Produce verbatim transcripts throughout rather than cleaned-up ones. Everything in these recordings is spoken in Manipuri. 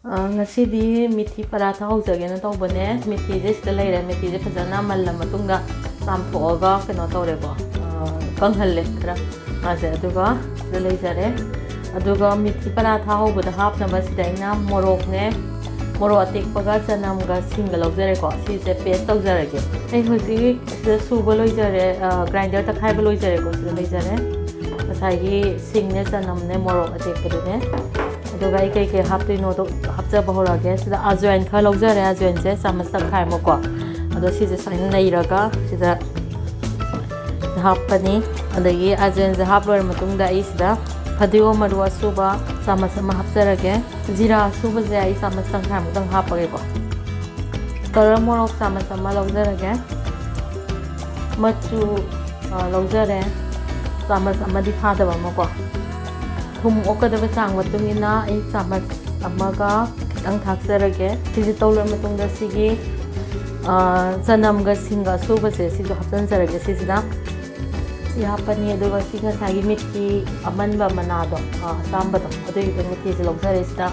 ꯑ, ꯉꯁꯤꯗꯤ ꯃꯤꯊꯤ ꯄꯔꯥꯊꯥ ꯍꯧꯖꯒꯦꯅ ꯇꯧꯕꯅꯦ꯫ ꯃꯤꯊꯤꯁꯦ ꯁꯤꯗ ꯂꯩꯔꯦ꯫ ꯃꯤꯊꯤꯁꯦ ꯐꯖꯅ ꯃꯜꯂ ꯃꯇꯨꯡꯗ ꯆꯥꯝꯊꯣꯛꯑꯒ ꯀꯩꯅꯣ ꯇꯧꯔꯦꯀꯣ, ꯑ, ꯀꯪꯍꯜꯂꯦ ꯈꯔ ꯃꯥꯁꯦ꯫ ꯑꯗꯨꯒ ꯁꯤꯗ ꯂꯩꯖꯔꯦ꯫ ꯑꯗꯨꯒ ꯃꯤꯊꯤ ꯄꯔꯥꯊꯥ ꯍꯧꯕꯗ ꯍꯥꯞꯅꯕ ꯁꯤꯗ ꯑꯩꯅ ꯃꯣꯔꯣꯛꯅꯦ, ꯃꯣꯔꯣꯛ ꯑꯇꯦꯛꯄꯒ ꯆꯅꯝꯒ ꯁꯤꯡꯒ ꯂꯧꯖꯔꯦꯀꯣ꯫ ꯁꯤꯁꯦ paste ꯇꯧꯖꯔꯒꯦ꯫ ꯑꯩ ꯍꯧꯖꯤꯛ ꯁꯤꯗ ꯁꯨꯕ ꯂꯣꯏꯖꯔꯦ, ꯑ, grinder ꯇꯛꯈꯥꯏꯕ ꯂꯣꯏꯖꯔꯦꯀꯣ꯫ ꯁꯤꯗ ꯂꯩꯖꯔꯦ ꯉꯁꯥꯏꯒꯤ ꯁꯤꯡꯅꯦ, ꯆꯅꯝꯅꯦ, ꯃꯣꯔꯣꯛ ꯑꯇꯦꯛꯄꯗꯨꯅꯦ꯫ ꯑꯗꯨꯒ ꯑꯩ ꯀꯩꯀꯩ ꯍꯥꯞꯇꯣꯏꯅꯣꯗꯣ ꯍꯥꯞꯆꯕ ꯍꯧꯔꯛꯑꯒꯦ꯫ ꯁꯤꯗ ꯑꯖꯋꯥꯏꯟ ꯈꯔ ꯂꯧꯖꯔꯦ, ꯑꯖꯋꯥꯏꯟꯁꯦ ꯆꯥꯃꯁ ꯇꯪꯈꯥꯏꯃꯨꯛꯀꯣ꯫ ꯑꯗꯣ ꯁꯤꯁꯦ ꯁꯨꯃꯥꯏꯅ ꯅꯩꯔꯒ ꯁꯤꯗ ꯍꯥꯞꯄꯅꯤ꯫ ꯑꯗꯒꯤ ꯑꯖꯋꯥꯏꯟꯁꯦ ꯍꯥꯞ ꯂꯣꯏꯔ ꯃꯇꯨꯡꯗ ꯑꯩ ꯁꯤꯗ ꯐꯗꯤꯒꯣꯝ ꯃꯔꯨ ꯑꯁꯨꯕ ꯆꯥꯃꯁ ꯑꯃ ꯍꯥꯞꯆꯔꯒꯦ꯫ ꯖꯤꯔꯥ ꯑꯁꯨꯕꯁꯦ ꯑꯩ ꯆꯥꯃꯁ ꯇꯪꯈꯥꯏꯃꯨꯛꯇꯪ ꯍꯥꯞꯄꯒꯦꯀꯣ꯫ ꯀꯂꯔ ꯃꯣꯔꯣꯛ ꯆꯥꯃꯁ ꯑꯃ ꯂꯧꯖꯔꯒꯦ꯫ ꯃꯆꯨ, ꯑ, ꯂꯧꯖꯔꯦ, ꯆꯥꯃꯁ ꯑꯃꯗꯤ ꯐꯥꯗꯕ ꯑꯃꯀꯣ꯫ ꯊꯨꯝ ꯑꯣꯛꯀꯗꯕ ꯆꯥꯡ ꯃꯇꯨꯡ ꯏꯟꯅ ꯑꯩ ꯆꯥꯃꯁ ꯑꯃꯒ ꯈꯤꯇꯪ ꯊꯥꯛꯆꯔꯒꯦ꯫ ꯁꯤꯁꯦ ꯇꯧꯔ ꯃꯇꯨꯡꯗ ꯁꯤꯒꯤ, ꯑ, ꯆꯅꯝꯒ ꯁꯤꯡꯒ ꯑꯁꯨꯕꯁꯦ ꯁꯤꯁꯨ ꯍꯥꯞꯆꯤꯟꯖꯔꯒꯦ ꯁꯤꯁꯤꯗ꯫ ꯁꯤ ꯍꯥꯞꯄꯅꯤ, ꯑꯗꯨꯒ ꯁꯤ ꯉꯁꯥꯏꯒꯤ ꯃꯤꯊꯤ ꯑꯃꯟꯕ ꯃꯅꯥꯗꯣ, ꯑ, ꯑꯆꯥꯝꯕꯗꯣ, ꯑꯗꯨꯒꯤꯗꯣ ꯃꯤꯊꯤꯁꯦ ꯂꯧꯖꯔꯦ ꯁꯤꯗ꯫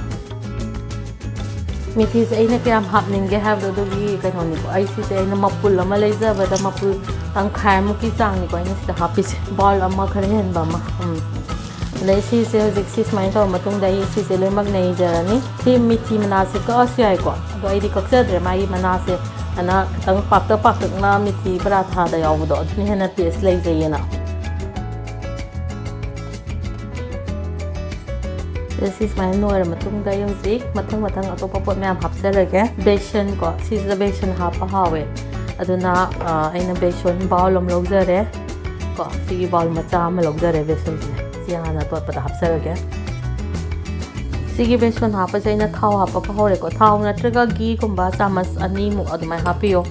ꯃꯤꯊꯤꯁꯦ ꯑꯩꯅ ꯀꯌꯥꯝ ꯍꯥꯞꯅꯤꯡꯒꯦ ꯍꯥꯏꯕꯗꯣ ꯑꯗꯨꯒꯤ ꯀꯩꯅꯣꯅꯤꯀꯣ꯫ ꯑꯩ ꯁꯤꯁꯦ ꯑꯩꯅ ꯃꯄꯨꯜ ꯑꯃ ꯂꯩꯖꯕꯗ ꯃꯄꯨꯜ ꯇꯪꯈꯥꯏꯃꯨꯛꯀꯤ ꯆꯥꯡꯅꯤꯀꯣ ꯑꯩꯅ ꯁꯤꯗ ꯍꯥꯞꯄꯤꯁꯦ꯫ Bowl ꯑꯃ ꯈꯔ ꯍꯦꯟꯕ ꯑꯃ꯫ ꯎꯝ꯫ ꯑꯗꯩ ꯁꯤꯁꯦ ꯍꯧꯖꯤꯛ ꯁꯤ ꯁꯨꯃꯥꯏꯅ ꯇꯧꯔ ꯃꯇꯨꯡꯗ ꯑꯩ ꯁꯤꯁꯦ ꯂꯣꯏꯅꯃꯛ ꯅꯩꯖꯔꯅꯤ꯫ ꯁꯤ ꯃꯤꯊꯤ ꯃꯅꯥꯁꯦ ꯀꯛꯑꯁꯨ ꯌꯥꯏꯀꯣ꯫ ꯑꯗꯣ ꯑꯩꯗꯤ ꯀꯛꯆꯗ꯭ꯔꯦ, ꯃꯥꯒꯤ ꯃꯅꯥꯁꯦ ꯑꯗꯨꯅ ꯈꯤꯇꯪ ꯄꯥꯛꯇꯛ ꯄꯥꯛꯇꯛꯅ ꯃꯤꯊꯤ ꯄꯔꯥꯊꯥꯗ ꯌꯥꯎꯕꯗꯣ ꯑꯗꯨꯅ ꯍꯦꯟꯅ taste ꯂꯩꯖꯩꯌꯦꯅ꯫ ꯁꯤ ꯁꯨꯃꯥꯏꯅ ꯅꯣꯏꯔ ꯃꯇꯨꯡꯗ ꯑꯩ ꯍꯧꯖꯤꯛ ꯃꯊꯪ ꯃꯊꯪ ꯑꯇꯣꯞꯄ ꯄꯣꯠ ꯃꯌꯥꯝ ꯍꯥꯞꯆꯔꯒꯦ꯫ ꯕꯦꯁꯟ ꯀꯣ, ꯁꯤꯁꯤꯗ ꯕꯦꯁꯟ ꯍꯥꯞꯄ ꯍꯥꯎꯋꯦ꯫ ꯑꯗꯨꯅ, ꯑ, ꯑꯩꯅ ꯕꯦꯁꯟ bowl ꯑꯃ ꯂꯧꯖꯔꯦ꯫ ꯀꯣ, ꯁꯤꯒꯤ bowl ꯃꯆꯥ ꯑꯃ ꯂꯧꯖꯔꯦ ꯕꯦꯁꯟꯁꯦ꯫ ꯁꯤ ꯍꯥꯟꯅ ꯇꯣꯠꯄꯗ ꯍꯥꯞꯆꯔꯒꯦ꯫ ꯁꯤꯒꯤ ꯕꯦꯁꯟ ꯍꯥꯞꯄꯁꯦ ꯑꯩꯅ ꯊꯥꯎ ꯍꯥꯞꯄ ꯍꯧꯔꯦꯀꯣ꯫ ꯊꯥꯎ ꯅꯠꯇ꯭ꯔꯒ ꯘꯤꯒꯨꯝꯕ ꯆꯥꯃꯁ ꯑꯅꯤꯃꯨꯛ ꯑꯗꯨꯃꯥꯏꯅ ꯍꯥꯞꯄꯤꯌꯣ꯫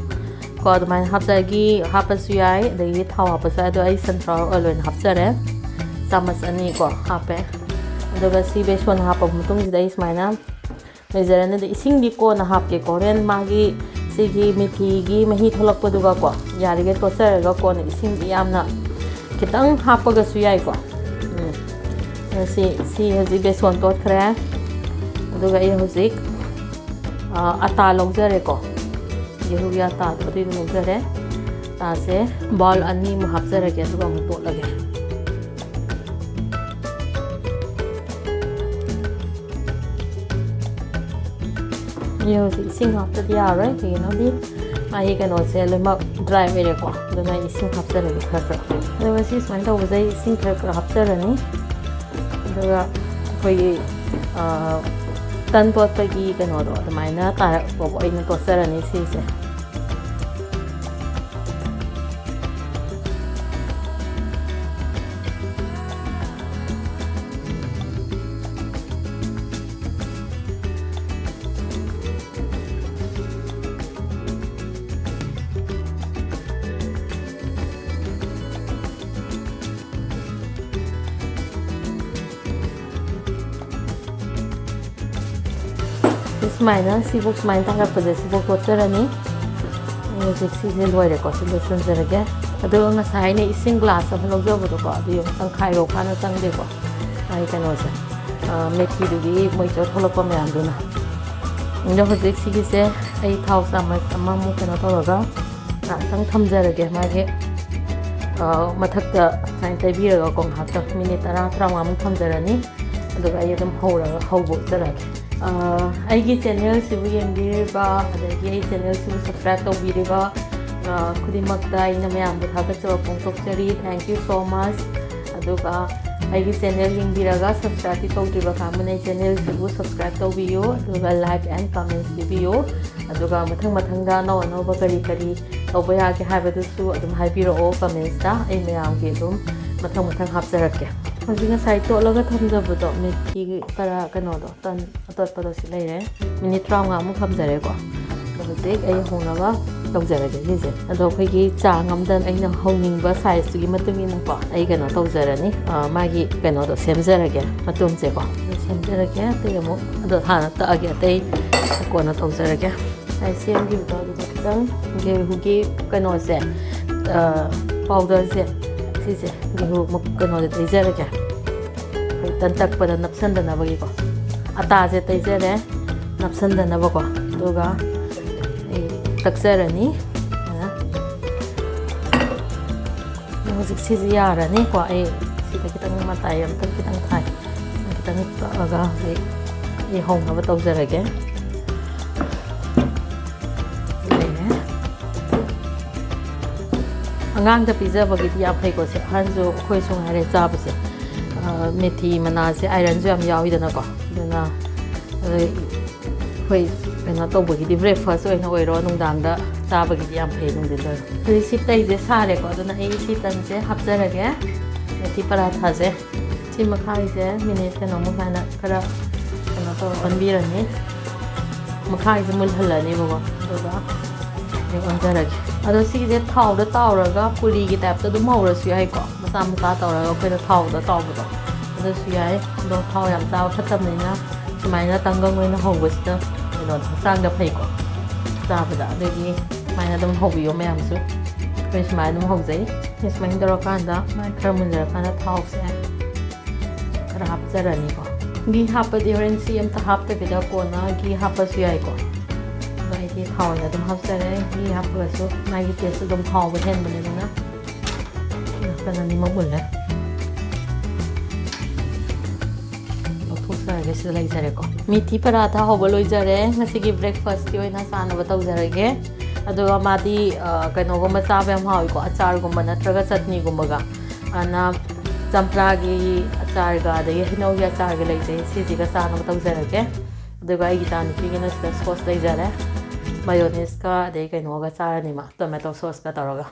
ꯀꯣ, ꯑꯗꯨꯃꯥꯏꯅ ꯍꯥꯞꯆ-, ꯘꯤ ꯍꯥꯞꯄꯁꯨ ꯌꯥꯏ, ꯑꯗꯒꯤ ꯊꯥꯎ ꯍꯥꯞꯄꯁꯨ ꯌꯥꯏ꯫ ꯑꯗꯣ ꯑꯩ sunflower oil ꯑꯣꯏꯅ ꯍꯥꯞꯆꯔꯦ꯫ ꯆꯥꯃꯁ ꯑꯅꯤ ꯀꯣ ꯍꯥꯞꯄꯦ꯫ ꯑꯗꯨꯒ ꯁꯤ ꯕꯦꯁꯣꯟ ꯍꯥꯞꯄ ꯃꯇꯨꯡꯁꯤꯗ ꯑꯩ ꯁꯨꯃꯥꯏꯅ ꯂꯩꯖꯔꯅꯤ꯫ ꯑꯗ ꯏꯁꯤꯡꯗꯤ ꯀꯣꯟꯅ ꯍꯥꯞꯀꯦꯀꯣ, ꯍꯣꯔꯦꯟ ꯃꯥꯒꯤ ꯁꯤꯒꯤ ꯃꯤꯊꯤꯒꯤ ꯃꯍꯤ ꯊꯣꯛꯂꯛꯄꯗꯨꯒꯀꯣ ꯌꯥꯔꯤꯈꯩ ꯇꯣꯠꯆꯔꯒ ꯀꯣꯟꯅ ꯏꯁꯤꯡꯗꯤ ꯌꯥꯝꯅ ꯈꯤꯇꯪ ꯍꯥꯞꯄꯒꯁꯨ ꯌꯥꯏꯀꯣ꯫ ꯎꯝ꯫ ꯑꯗ ꯁꯤ, ꯁꯤ ꯍꯧꯖꯤꯛ ꯕꯦꯁꯣꯟ ꯇꯣꯠꯈ꯭ꯔꯦ꯫ ꯑꯗꯨꯒ ꯑꯩ ꯍꯧꯖꯤꯛ, ꯑ, ꯑꯇꯥ ꯂꯧꯖꯔꯦꯀꯣ, ꯒꯦꯍꯨꯒꯤ ꯑꯇꯥꯗꯣ ꯑꯗꯨꯏꯗꯣ ꯂꯧꯖꯔꯦ꯫ ꯑꯇꯥꯁꯦ ꯕꯥꯎꯜ ꯑꯅꯤꯃꯨꯛ ꯍꯥꯞꯆꯔꯒꯦ, ꯑꯗꯨꯒ ꯑꯃꯨꯛ ꯇꯣꯠꯂꯒꯦ꯫ ꯑꯩ ꯍꯧꯖꯤꯛ ꯏꯁꯤꯡ ꯍꯥꯞꯇꯗꯤ ꯌꯥꯔꯣꯏ, ꯀꯩꯒꯤꯅꯣꯗꯤ ꯃꯥꯒꯤ ꯀꯩꯅꯣꯁꯦ ꯂꯣꯏꯅꯃꯛ ꯗ꯭ꯔꯥꯏ ꯑꯣꯏꯔꯦꯀꯣ, ꯑꯗꯨꯅ ꯑꯩ ꯏꯁꯤꯡ ꯍꯥꯞꯆꯔꯒꯦ ꯈꯔ ꯈꯔ꯫ ꯑꯗꯨꯒ ꯁꯤ ꯁꯨꯃꯥꯏꯅ ꯇꯧꯕꯁꯦ ꯑꯩ ꯏꯁꯤꯡ ꯈꯔ ꯈꯔ ꯍꯥꯞꯆꯔꯅꯤ꯫ ꯑꯗꯨꯒ ꯑꯩꯈꯣꯏꯒꯤ, ꯑ, ꯇꯟ ꯇꯣꯠꯄꯒꯤ ꯀꯩꯅꯣꯗꯣ ꯑꯗꯨꯃꯥꯏꯅ ꯇꯥꯔꯛꯄꯕꯨ ꯑꯩꯅ ꯇꯣꯠꯆꯔꯅꯤ ꯁꯤꯁꯦ꯫ ꯁꯨꯃꯥꯏꯅ ꯁꯤꯕꯨꯛ ꯁꯨꯃꯥꯏꯅ ꯇꯥꯔꯛꯄꯁꯦ ꯁꯤꯕꯨꯛ ꯇꯣꯠꯆꯔꯅꯤ꯫ ꯑꯩ ꯍꯧꯖꯤꯛ ꯁꯤꯁꯦ ꯂꯣꯏꯔꯦꯀꯣ, ꯁꯤ ꯂꯣꯏꯁꯤꯟꯖꯔꯒꯦ꯫ ꯑꯗꯨꯒ ꯉꯁꯥꯏ ꯑꯩꯅ ꯏꯁꯤꯡ ꯒ꯭ꯂꯥꯁ ꯑꯃ ꯂꯧꯖꯕꯗꯣꯀꯣ, ꯑꯗꯨ ꯌꯦꯡꯉꯨ, ꯇꯪꯈꯥꯏꯐꯥꯎ ꯐꯥꯅ ꯆꯪꯗꯦꯀꯣ, ꯃꯥꯒꯤ ꯀꯩꯅꯣꯁꯦ, ꯑ, ꯃꯦꯊꯤꯗꯨꯒꯤ ꯃꯣꯏꯆꯔ ꯊꯣꯛꯂꯛꯄ ꯃꯌꯥꯝꯗꯨꯅ꯫ ꯑꯗꯣ ꯍꯧꯖꯤꯛ ꯁꯤꯒꯤꯁꯦ ꯑꯩ ꯊꯥꯎ ꯆꯥꯃꯁ ꯑꯃꯃꯨꯛ ꯀꯩꯅꯣ ꯇꯧꯔꯒ ꯉꯥꯏꯍꯥꯛꯇꯪ ꯊꯝꯖꯔꯒꯦ꯫ ꯃꯥꯒꯤ, ꯑ, ꯃꯊꯛꯇ ꯁꯨꯃꯥꯏꯅ ꯇꯩꯕꯤꯔꯒꯀꯣ, ꯉꯥꯏꯍꯥꯛꯇꯪ ꯃꯤꯅꯤꯠ ꯇꯔꯥ ꯇꯔꯥꯃꯉꯥꯃꯨꯛ ꯊꯝꯖꯔꯅꯤ꯫ ꯑꯗꯨꯒ ꯑꯩ ꯑꯗꯨꯝ ꯍꯧꯔꯒ ꯍꯧꯕ ꯎꯠꯆꯔꯒꯦ꯫ ꯑ, ꯑꯩꯒꯤ ꯆꯦꯅꯦꯜꯁꯤꯕꯨ ꯌꯦꯡꯕꯤꯔꯤꯕ, ꯑꯗꯒꯤ ꯑꯩ ꯆꯦꯅꯦꯜꯁꯤꯕꯨ ꯁꯕꯁꯀ꯭ꯔꯥꯏꯕ ꯇꯧꯕꯤꯔꯤꯕ, ꯑ, ꯈꯨꯗꯤꯡꯃꯛꯇ ꯑꯩꯅ ꯃꯌꯥꯝꯗ ꯊꯥꯒꯠꯆꯕ ꯐꯣꯡꯗꯣꯛꯆꯔꯤ꯫ Thank you so much꯫ ꯑꯗꯨꯒ ꯑꯩꯒꯤ ꯆꯦꯅꯦꯜ ꯌꯦꯡꯕꯤꯔꯒ ꯁꯕꯁꯀ꯭ꯔꯥꯏꯕꯇꯤ ꯇꯧꯗ꯭ꯔꯤꯕ ꯀꯥꯡꯕꯨꯅ ꯑꯩ ꯆꯦꯅꯦꯜꯁꯤꯕꯨ ꯁꯕꯁꯀ꯭ꯔꯥꯏꯕ ꯇꯧꯕꯤꯌꯨ, ꯑꯗꯨꯒ ꯂꯥꯏꯛ ꯑꯦꯟ ꯀꯃꯦꯟꯁ ꯄꯤꯕꯤꯌꯨ꯫ ꯑꯗꯨꯒ ꯃꯊꯪ ꯃꯊꯪꯗ ꯑꯅꯧ ꯑꯅꯧꯕ ꯀꯔꯤ ꯀꯔꯤ ꯇꯧꯕ ꯌꯥꯒꯦ ꯍꯥꯏꯕꯗꯨꯁꯨ ꯑꯗꯨꯝ ꯍꯥꯏꯕꯤꯔꯛꯑꯣ ꯀꯃꯦꯟꯁꯇ, ꯑꯩ ꯃꯌꯥꯝꯒꯤ ꯑꯗꯨꯝ ꯃꯊꯪ ꯃꯊꯪ ꯍꯥꯞꯆꯔꯛꯀꯦ꯫ ꯍꯧꯖꯤꯛ ꯉꯁꯥꯏ ꯇꯣꯠꯂꯒ ꯊꯝꯖꯕꯗꯣ, ꯃꯦꯊꯤ ꯀꯔꯥ ꯀꯩꯅꯣꯗꯣ, ꯇꯟ ꯑꯇꯣꯠꯄꯗꯣ ꯁꯤ ꯂꯩꯔꯦ꯫ ꯃꯤꯅꯤꯠ ꯇꯔꯥꯃꯉꯥꯃꯨꯛ ꯊꯝꯖꯔꯦꯀꯣ꯫ ꯑꯗꯣ ꯍꯧꯖꯤꯛ ꯑꯩ ꯍꯧꯅꯕ ꯇꯧꯖꯔꯒꯦ ꯁꯤꯁꯦ꯫ ꯑꯗꯣ ꯑꯩꯈꯣꯏꯒꯤ ꯆꯥꯡ ꯑꯃꯗ ꯑꯩꯅ ꯍꯧꯅꯤꯡꯕ ꯁꯥꯏꯖꯇꯨꯒꯤ ꯃꯇꯨꯡ ꯏꯟꯅꯀꯣ ꯑꯩ ꯀꯩꯅꯣ ꯇꯧꯖꯔꯅꯤ, ꯑ, ꯃꯥꯒꯤ ꯀꯩꯅꯣꯗꯣ ꯁꯦꯝꯖꯔꯒꯦ, ꯃꯇꯨꯝꯁꯦꯀꯣ꯫ ꯑꯗꯨ ꯁꯦꯝꯖꯔꯒꯦ, ꯑꯇꯩ ꯑꯃꯨꯛ ꯑꯗꯣ ꯍꯥꯟꯅ ꯇꯛꯑꯒꯦ, ꯑꯇꯩ ꯀꯣꯟꯅ ꯇꯧꯖꯔꯒꯦ꯫ ꯉꯁꯥꯏ ꯁꯦꯝꯈꯤꯕꯗꯣ ꯑꯗꯨꯗ ꯈꯤꯇꯪ ꯒꯦꯍꯨꯒꯤ ꯀꯩꯅꯣꯁꯦ, ꯑ, ꯄꯥꯎꯗꯔꯁꯦ, ꯁꯤꯁꯦ ꯒꯦꯍꯨ ꯃꯨꯛ ꯀꯩꯅꯣꯗ ꯇꯩꯖꯔꯒꯦ, ꯑꯩꯈꯣꯏ ꯇꯟ ꯇꯛꯄꯗ ꯅꯞꯁꯟꯗꯅꯕꯒꯤꯀꯣ꯫ ꯑꯇꯥꯁꯦ ꯇꯩꯖꯔꯦ ꯅꯞꯁꯟꯗꯅꯕꯀꯣ꯫ ꯑꯗꯨꯒ ꯑꯩ ꯇꯛꯆꯔꯅꯤ꯫ ꯑꯗꯨꯅ ꯍꯧꯖꯤꯛ ꯁꯤꯁꯦ ꯌꯥꯔꯅꯤꯀꯣ꯫ ꯑꯩ ꯁꯤꯗ ꯈꯤꯇꯪ ꯃꯇꯥꯏ ꯑꯝꯇꯪ ꯈꯤꯇꯪ ꯊꯥꯏ꯫ ꯈꯤꯇꯪ ꯇꯛꯑꯒ ꯍꯧꯖꯤꯛ ꯑꯩ ꯍꯧꯅꯕ ꯇꯧꯖꯔꯒꯦ꯫ ꯂꯩꯔꯦ꯫ ꯑꯉꯥꯡꯗ ꯄꯤꯖꯕꯒꯤꯗꯤ ꯌꯥꯝ ꯐꯩꯀꯣ ꯁꯦ꯫ ꯑꯍꯟꯁꯨ ꯑꯩꯈꯣꯏꯁꯨ ꯉꯥꯏꯔꯦ ꯆꯥꯕꯁꯦ꯫ ꯑ, ꯃꯦꯊꯤ ꯃꯅꯥꯁꯦ ironꯁꯨ ꯌꯥꯝ ꯌꯥꯎꯋꯤꯗꯅꯀꯣ꯫ ꯑꯗꯨꯅ, ꯑ, ꯑꯩꯈꯣꯏ ꯀꯩꯅꯣ ꯇꯧꯕꯒꯤꯗꯤ, breakfast ꯑꯣꯏꯅ ꯑꯣꯏꯔꯣ, ꯅꯨꯡꯗꯥꯡꯗ ꯆꯥꯕꯒꯤꯗꯤ ꯌꯥꯝ ꯐꯩ ꯅꯨꯡꯊꯤꯜꯗ ꯑꯣꯏꯔꯣ꯫ ꯍꯧꯖꯤꯛ ꯁꯤ ꯇꯩꯁꯦ ꯁꯥꯔꯦꯀꯣ꯫ ꯑꯗꯨꯅ ꯑꯩ ꯁꯤ ꯇꯟꯁꯦ ꯍꯥꯞꯆꯔꯒꯦ꯫ ꯃꯦꯊꯤ ꯄꯔꯥꯊꯥꯁꯦ꯫ ꯁꯤ ꯃꯈꯥꯒꯤꯁꯦ ꯃꯤꯅꯤꯠ ꯀꯩꯅꯣꯃꯨꯛ ꯁꯨꯃꯥꯏꯅ ꯈꯔ ꯀꯩꯅꯣ ꯇꯧꯔ ꯑꯣꯟꯕꯤꯔꯅꯤ꯫ ꯃꯈꯥꯒꯤꯁꯦ ꯃꯨꯜꯍꯜꯂꯅꯦꯕꯀꯣ꯫ ꯑꯗꯨꯒ ꯑꯩ ꯑꯣꯟꯖꯔꯒꯦ꯫ ꯑꯗꯣ ꯁꯤꯒꯤꯁꯦ ꯊꯥꯎꯗ ꯇꯥꯎꯔꯒ ꯄꯨꯔꯤꯒꯤ typeꯇ ꯑꯗꯨꯝ ꯍꯧꯔꯁꯨ ꯌꯥꯏꯀꯣ꯫ ꯃꯆꯥ ꯃꯆꯥ ꯇꯧꯔꯒ ꯑꯩꯈꯣꯏꯅ ꯊꯥꯎꯗ ꯇꯥꯎꯕꯗꯣ, ꯑꯗꯨꯁꯨ ꯌꯥꯏ꯫ ꯑꯗꯣ ꯊꯥꯎ ꯌꯥꯝ ꯆꯥꯕ ꯐꯠꯇꯕꯅꯤꯅ ꯁꯨꯃꯥꯏꯅ ꯇꯪꯒꯪ ꯑꯣꯏꯅ ꯍꯧꯕꯁꯤꯅ ꯀꯩꯅꯣꯗ, ꯍꯛꯆꯥꯡꯗ ꯐꯩꯀꯣ ꯆꯥꯕꯗ꯫ ꯑꯗꯨꯒꯤ ꯁꯨꯃꯥꯏꯅ ꯑꯗꯨꯝ ꯍꯧꯕꯤꯌꯣ ꯃꯌꯥꯝꯁꯨ꯫ ꯑꯩꯈꯣꯏ ꯁꯨꯃꯥꯏꯅ ꯑꯗꯨꯝ ꯍꯧꯖꯩ꯫ ꯁꯤ ꯁꯨꯃꯥꯏꯅ ꯇꯧꯔꯀꯥꯟꯗ ꯃꯥꯏ ꯈꯔ ꯃꯨꯟꯖꯔꯀꯥꯟꯗ ꯊꯥꯎꯁꯦ ꯈꯔ ꯍꯥꯞꯆꯔꯅꯤꯀꯣ꯫ ꯘꯤ ꯍꯥꯞꯄꯗꯤ ꯍꯣꯔꯦꯟ ꯁꯤ ꯑꯝꯇ ꯍꯥꯞꯇꯕꯤꯗ ꯀꯣꯟꯅ ꯘꯤ ꯍꯥꯞꯄꯁꯨ ꯌꯥꯏꯀꯣ꯫ ꯑꯗꯣ ꯑꯩꯗꯤ ꯊꯥꯎ ꯑꯣꯏꯅ ꯑꯗꯨꯝ ꯍꯥꯞꯆꯔꯦ꯫ ꯘꯤ ꯍꯥꯞꯄꯒꯁꯨ ꯃꯥꯒꯤ taste ꯑꯗꯨꯝ ꯍꯥꯎꯕ ꯍꯦꯟꯕꯅꯦ꯫ ꯑꯗꯨꯅ ꯅꯥꯀꯟ ꯑꯅꯤꯃꯛ ꯃꯨꯜꯂꯦ꯫ ꯂꯧꯊꯣꯛꯆꯔꯒꯦ, ꯁꯤꯗ ꯂꯩꯖꯔꯦꯀꯣ꯫ ꯃꯤꯊꯤ ꯄꯔꯥꯊꯥ ꯍꯧꯕ ꯂꯣꯏꯖꯔꯦ꯫ ꯉꯁꯤꯒꯤ breakfastꯀꯤ ꯑꯣꯏꯅ ꯆꯥꯅꯕ ꯇꯧꯖꯔꯒꯦ꯫ ꯑꯗꯨꯒ ꯃꯥꯗꯤ, ꯑ, ꯀꯩꯅꯣꯒꯨꯝꯕ ꯆꯥꯕ ꯌꯥꯝ ꯍꯥꯎꯋꯤꯀꯣ, ꯑꯆꯥꯔꯒꯨꯝꯕ ꯅꯠꯇ꯭ꯔꯒ ꯆꯠꯅꯤꯒꯨꯝꯕꯒ꯫ ꯑꯗꯨꯅ ꯆꯝꯄ꯭ꯔꯥꯒꯤ ꯑꯆꯥꯔꯒ ꯑꯗꯒꯤ ꯍꯩꯅꯧꯒꯤ ꯑꯆꯥꯔꯒ ꯂꯩꯖꯩ, ꯁꯤꯁꯤꯒ ꯆꯥꯅꯕ ꯇꯧꯖꯔꯒꯦ꯫ ꯑꯗꯨꯒ ꯑꯩꯒꯤ ꯏꯆꯥꯅꯨꯄꯤꯒꯤꯅ ꯁꯤꯗ sauce ꯂꯩꯖꯔꯦ, mayonnaiseꯀ ꯑꯗꯩ ꯀꯩꯅꯣꯒ ꯆꯥꯔꯅꯤ ꯃꯥ, tomato sauceꯀ ꯇꯧꯔꯒ꯫